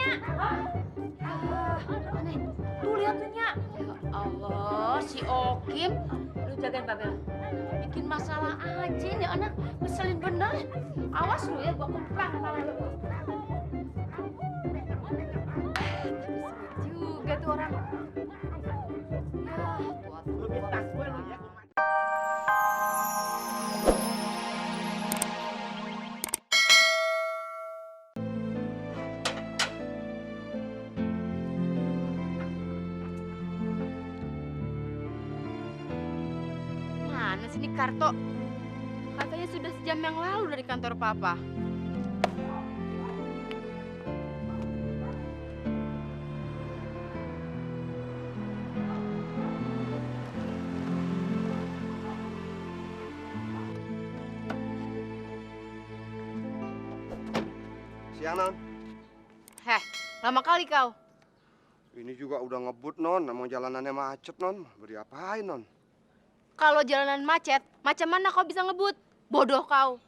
Nya. Aneh, tuh lihat tuh Nya. Ya Allah, si Okim. Lu jagain Babel. Bikin masalah aja nih anak. Ngeselin bener. Awas lu ya, gua kemplang kepala lu. Tapi seru juga tuh orang. Ya, tua-tua. Tas gue lu ya. Mana sih ini Karto? Katanya sudah sejam yang lalu dari kantor Papa. Siang, Non. Heh, lama kali kau. Ini juga udah ngebut, Non. Emang jalanannya macet, Non. Beri apain, Non? Kalau jalanan macet, macam mana kau bisa ngebut? Bodoh kau.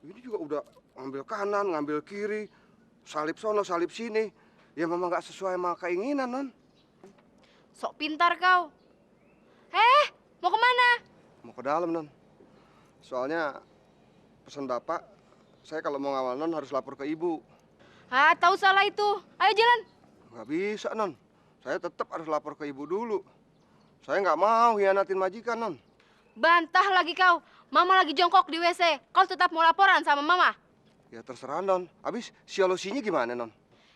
Ini juga udah ngambil kanan, ngambil kiri. Salip sono, salip sini. Ya memang nggak sesuai sama keinginan, Non. Sok pintar kau. Mau kemana? Mau ke dalam, Non. Soalnya pesan Bapak, saya kalau mau ngawal Non harus lapor ke Ibu. Tahu salah itu. Ayo jalan. Nggak bisa, Non. Saya tetap harus lapor ke Ibu dulu. Saya nggak mau hianatin majikan, Non. Bantah lagi kau. Mama lagi jongkok di WC. Kau tetap mau laporan sama Mama? Ya terserah, Non. Habis solusinya gimana, Non?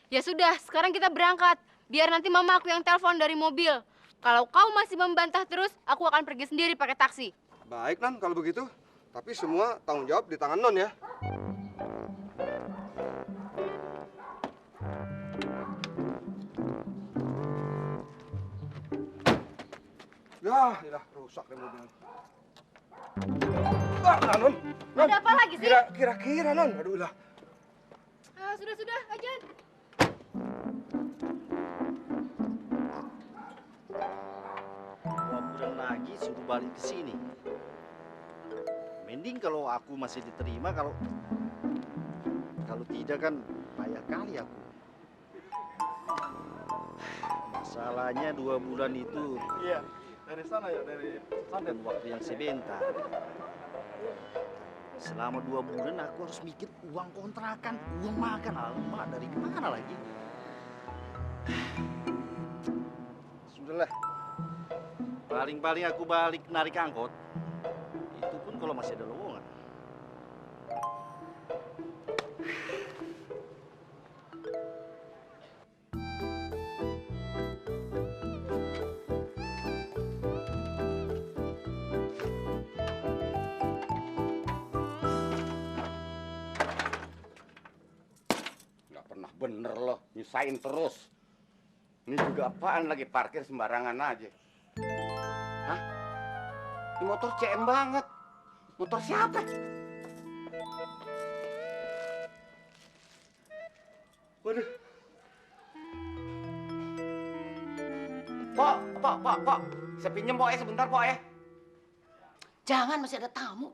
Ya sudah, sekarang kita berangkat. Biar nanti Mama aku yang telepon dari mobil. Kalau kau masih membantah terus, aku akan pergi sendiri pakai taksi. Baik, Non, kalau begitu. Tapi semua tanggung jawab di tangan Non ya. Ya, rusak deh mobil. Nah, Non. Non. Ada apa lagi sih? Kira-kira, Non. Aduh, lah. Sudah, aja. 2 bulan lagi suruh balik ke sini. Mending kalau aku masih diterima, kalau tidak kan payah kali aku. Masalahnya 2 bulan itu Iya, dari sana ya, dari bukan waktu yang sebentar. Selama 2 bulan aku harus mikir uang kontrakan, uang makan. Alamak, dari mana lagi? Sudahlah. Paling-paling aku balik narik angkot. Itu pun kalau masih ada lowongan. Nggak pernah bener loh, nyusahin terus. Ini juga apaan lagi parkir sembarangan aja. Hah? Ini motor CM banget. Motor siapa? Waduh. Pok. Saya pinjem, Pok, ya, sebentar, Pok, ya. Jangan, masih ada tamu.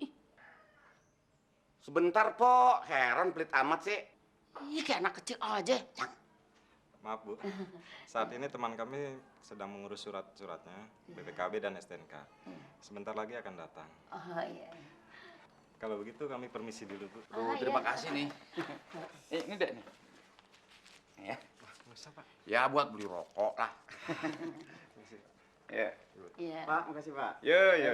Sebentar, Pok. Heran, pelit amat sih. Ih, kayak anak kecil aja. Maaf Bu, saat ini teman kami sedang mengurus surat-suratnya, BPKB dan STNK. Sebentar lagi akan datang. Oh iya. Kalau begitu kami permisi dulu Bu. Terima kasih nih. Ini deh nih. Ya. Nggak usah Pak. Ya buat beli rokok lah. Ya. Iya. Pak, makasih Pak. Yo. Iya.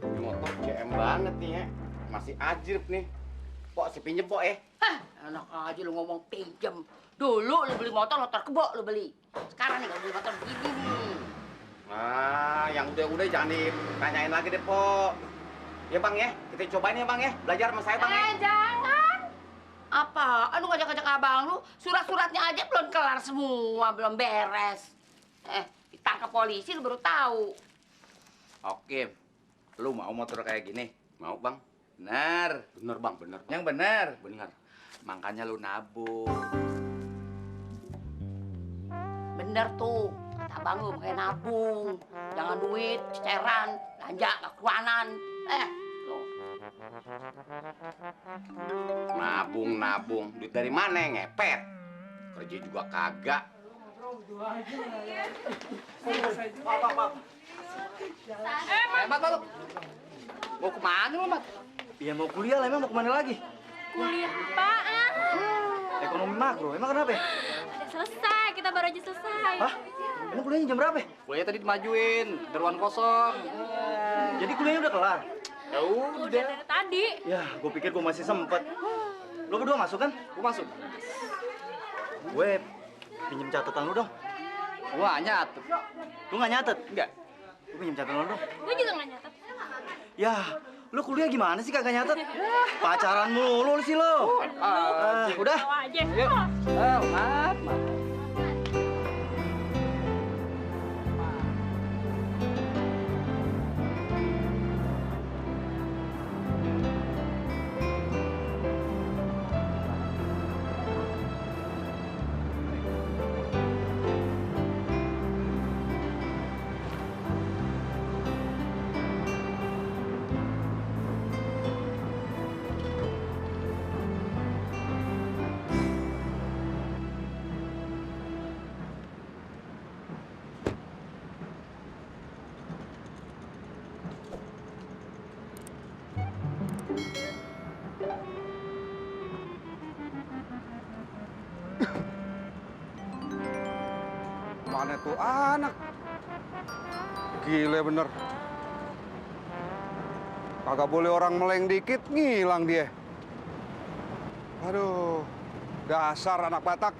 Ini motor CM banget nih ya. Masih ajib nih. Pok, si pinjem, Pok, ya. Enak aja lu ngomong pinjem. Dulu lu beli motor kebo lu beli. Sekarang nih kalau beli motor begini nih. Nah, yang udah jangan ditanyain lagi deh, Pok. Ya, Bang, ya. Kita cobain ya, Bang, ya. Belajar sama saya, Bang, ya. Jangan. Apa? Aduh ngajak-ngajak abang lu. Surat-suratnya aja belum kelar semua, belum beres. Ditangkap polisi lu baru tahu. Oke. Lu mau motor kayak gini? Mau, Bang? Bener. Bener, Bang, bener. Yang bener? Bener. Makanya lu nabung. Bener tuh. Kata abang lu pakai nabung. Jangan duit, ceceran. belanja nggak keruanan. Lo. Nabung. Duit dari mana yang ngepet? Kerja juga kagak. Mat. Mau kemana lo, Mat? Iya mau kuliah lah, emang mau kemana lagi? Kuliah apaan? Ekonomi makro, emang kenapa? Udah selesai, kita baru aja selesai. Hah? Emang kuliahnya jam berapa? Kuliah tadi dimajuin, ada ruang kosong. Jadi kuliahnya udah kelar? Ya Udah dari tadi. Ya, gue pikir gue masih sempet. Lo berdua masuk kan? Gue masuk. Gue pinjem catatan lu dong. Gua nyatet. Lu nggak nyatet? Enggak. Gue pinjem catatan lu dong. Gue juga nggak nyatet. Ya, lu kuliah gimana sih kagak nyatet? Pacaran mulu sih lo. Udah. Tahu aja. Yuk. Mat. Mana tuh anak? Gile bener. Kagak boleh orang meleng dikit, ngilang dia. Aduh, dasar anak Batak.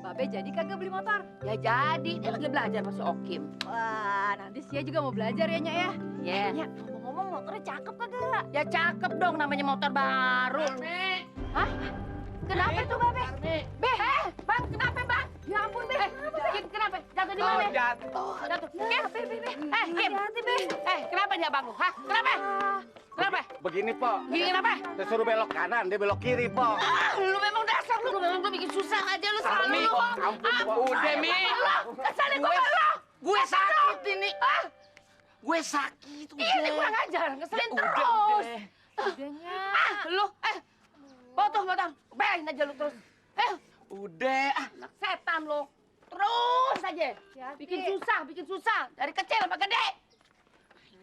Babe jadi kagak beli motor? Ya jadi, dia lagi belajar sama si Okim. Wah, nanti Sia juga mau belajar ya, Nyak ya? Ya. Nyak, ngomong-ngomong motornya cakep kagak? Ya cakep dong, namanya motor baru. Hah? Kenapa tuh, Babe? Bang, kenapa, Bang? Ya ampun, Be. Kenapa? Jatuh di mana? Jatuh. Jatuh. Kim, Kim. Hati-hati, Be. Kenapa dia bang lu? Hah? Kenapa? Kenapa? Begini, Po. Gini kenapa? Saya suruh belok kanan, dia belok kiri, Po. Lu memang dasar lu memang lu bikin susah aja lu selalu lu. Ampun, Po. Udah, Mi. Kesalin gua lu. Gue sakit ini. Gue sakit, Ini kurang ajar, ngeselin terus. Udah, Nyak. Lu, foto. Bayarin aja lu terus. Udah. Anak setan lu. Terus aja. Hati-hati. Bikin susah. Dari kecil sampai gede.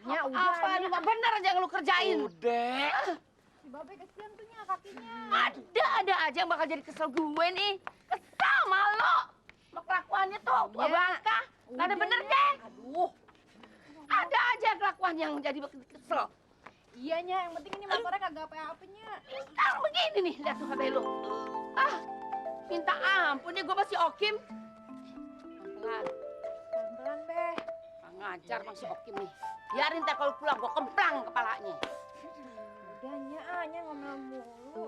Nyak, udah. Apa lu Nyak. nggak benar aja yang lu kerjain? Udah. Si Babe kesian tuh, Nyak, kakinya. Ada aja yang bakal jadi kesel gue nih. Kesel malu. Sama kelakuannya tuh, tua Iya. bangka. Gak ada Udah, bener Nyak. deh. Aduh. Ada aja kelakuan yang jadi kesel. Iya, Nyak, yang penting ini motornya kagak apa-apa, Nyak. Sekarang begini nih, lihat tuh HP lu. Minta ampun ya gue masih Okim. Pelan, Pelan-pelan, Be. ngajar bang si Okim nih. Biarin teh kalau pulang gue kemplang kepalanya. Udah, Nyak, Nyak ngomel mulu.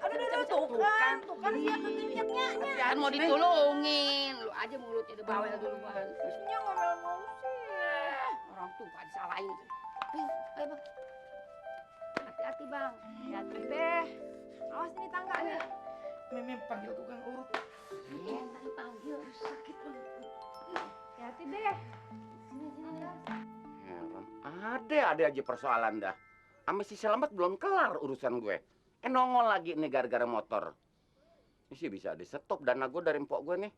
Aduh, tuh kan siap tuh lihat, Nyak. Kan mau ditolongin, lu aja mulutnya udah bawel duluan. Nyak ngomel mulu sih. Orang tua disalahin. Ayo bang. Hati-hati bang. Hati-hati, Be. Awas nih tangga nih. Mimi panggil tukang urut. Iya, tadi panggil sakit bang. Hati-hati, Be. Ada aja persoalan dah. Sama si Selamat belum kelar urusan gue. Nongol lagi nih gara-gara motor. Ini sih bisa di-stop dana gue dari empok gue nih.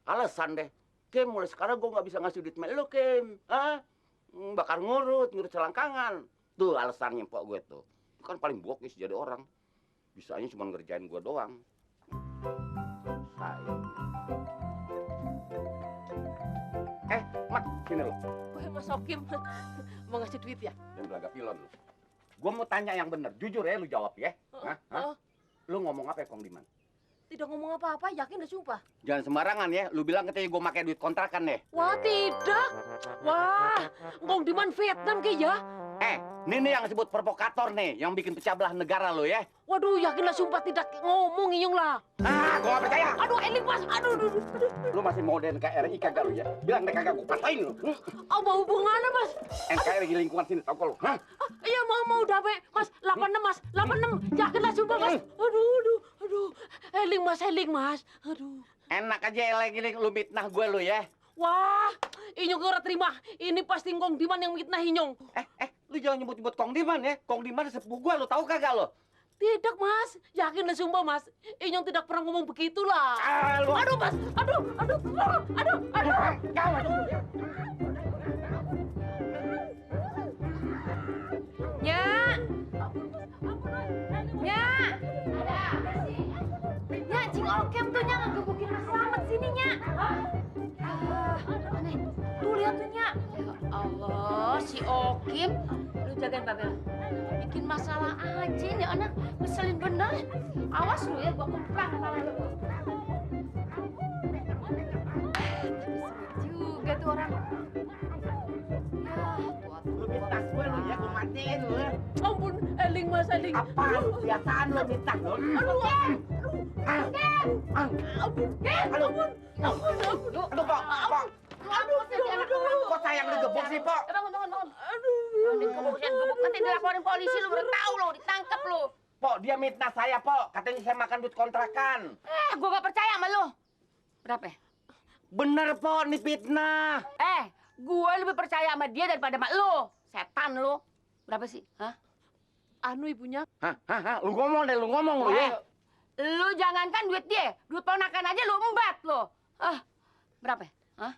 Alasan deh. Kim, mulai sekarang gue nggak bisa ngasih duit sama lu, Kim. Hah? Bakar ngurut selangkangan. Tuh alasannya empok gue tuh. Itu kan paling bokis jadi orang. Bisanya cuma ngerjain gue doang. Mat, sini lu. Gue Mas Okim mau ngasih duit ya? Dan belaga pilon lu. Gua mau tanya yang bener, jujur ya lu jawab ya. Hah? Lu ngomong apa ya Kong Diman? Tidak ngomong apa-apa, yakin udah sumpah. Jangan sembarangan ya, lu bilang katanya gua pakai duit kontrakan deh. Wah tidak. Wah, Kong Diman Vietnam kayak ya. Nih yang disebut provokator nih, yang bikin pecah belah negara lo ya. Waduh, yakinlah sumpah tidak ngomong Inyong lah. Ah, gua nggak percaya. Aduh, Eling Mas. Aduh. Lu masih mau di NKRI kagak lu ya? Bilang deh kagak, gua patahin lu. Apa hubungannya, Mas? NKRI lingkungan sini, tau kok lu? Hah? Iya, mau dape, Mas. 86, Mas. 86. Yakinlah sumpah, Mas. Aduh. Eling, Mas. Aduh. Enak aja lagi lu mitnah gue lu ya. Wah, Inyong ora terima. Ini pasti Kong Diman yang mitnah Inyong. Lu jangan nyebut-nyebut Kong Diman ya. Kong Diman sepupu gue, lu tahu kagak lu? Tidak, Mas. Yakinlah sumpah, Mas. Inyong tidak pernah ngomong begitulah. Aduh, Mas. Aduh. Nyak! Nyak! Nyak, Cing Okem tuh Nyak ngegebukin Mas Slamet sini, Nyak. Aneh. Tuh lihat tuh, Nyak. Ya Allah, si Okim. Lu jagain Babel. Bikin masalah aja nih anak. Ngeselin bener. Awas lu ya, gua kemplang kepala lu. Seru juga tuh orang. Lu mitnah gue lu ya, gua matiin lu ya. Ampun, Eling, Mas. Eling. Apaan kebiasaan lu mitnah lu? Aduh, Aduh, Pok. Kok sayang digebuk sih, Pok? Bangun. Gebuk nanti dilaporin polisi lu, udah tahu lu, ditangkap lu. Pok, dia mitnah saya, Pok. Katanya saya makan duit kontrakan. Gua gak percaya sama lu. Berapa? Bener, Pok, ini fitnah. Gue lebih percaya sama dia daripada sama lu. Setan lu. Berapa sih? Hah? Anu ibunya. Hah? Lu ngomong lu ya. Lu jangankan duit dia, duit ponakan aja lu embat lu. Berapa? Hah?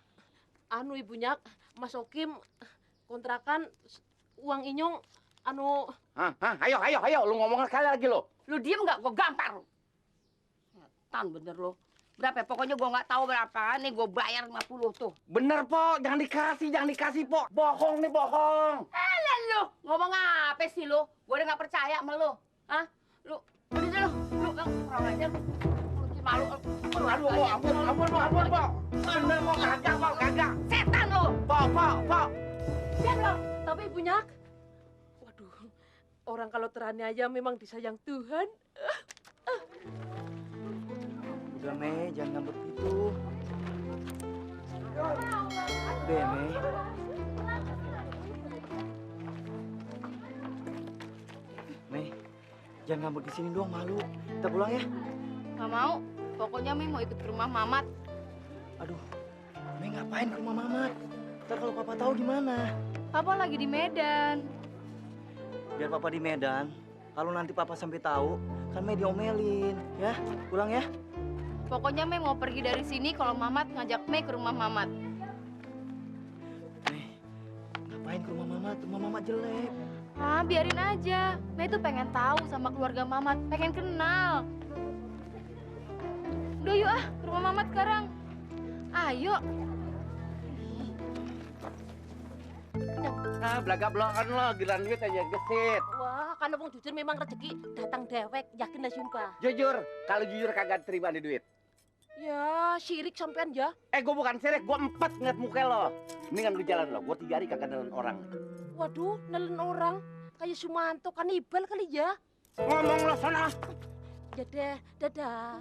Anu ibunya, Mas Okim kontrakan uang Inyong anu. Ayo, lu ngomong sekali lagi lu. Lu diem nggak? Gue gampar lu. Setan bener lu. Berapa? Pokoknya gue nggak tahu berapa. Nih gue bayar 50 tuh. Bener, Pok. Jangan dikasih, Pok. Bohong nih, bohong. Lu ngomong apa sih lu? Gue udah nggak percaya sama lu. Hah? Lu, udah deh lu kurang aja lu. Lu bikin malu. Ampun, Pok. Bener, Pok. Kagak. Setan lu. Pok. Lihat loh, tapi ibunya. Waduh, orang kalau teraniaya memang disayang Tuhan. Udah, Mei, jangan ngambek gitu. Udah, Mei. Mei, jangan ngambek di sini doang, malu. Kita pulang ya. Gak mau. Pokoknya Mei mau ikut ke rumah Mamat. Aduh, Mei ngapain ke rumah Mamat? Ntar kalau Papa tahu gimana? Papa lagi di Medan. Biar Papa di Medan. Kalau nanti Papa sampai tahu, kan Mei diomelin. Ya, pulang ya. Pokoknya Mei mau pergi dari sini kalau Mamat ngajak Mei ke rumah Mamat. Mei, ngapain ke rumah Mamat? Rumah Mamat jelek. Biarin aja. Mei tuh pengen tahu sama keluarga Mamat, pengen kenal. Udah yuk ke rumah Mamat sekarang. Ayo. Belagak-belakan lo, giliran duit aja gesit. Wah, karena wong jujur memang rezeki datang dewek, yakinlah sumpah. Jujur, kalau jujur kagak terima nih duit. Ya, sirik sampean ya. Gue bukan sirik, gue 4 ngeliat muka lo. Mendingan lu jalan lo, gue 3 hari kagak nelen orang. Waduh, nelen orang. Kayak Sumanto, kanibal kali ya. Ngomong lo sana. Ya deh, dadah.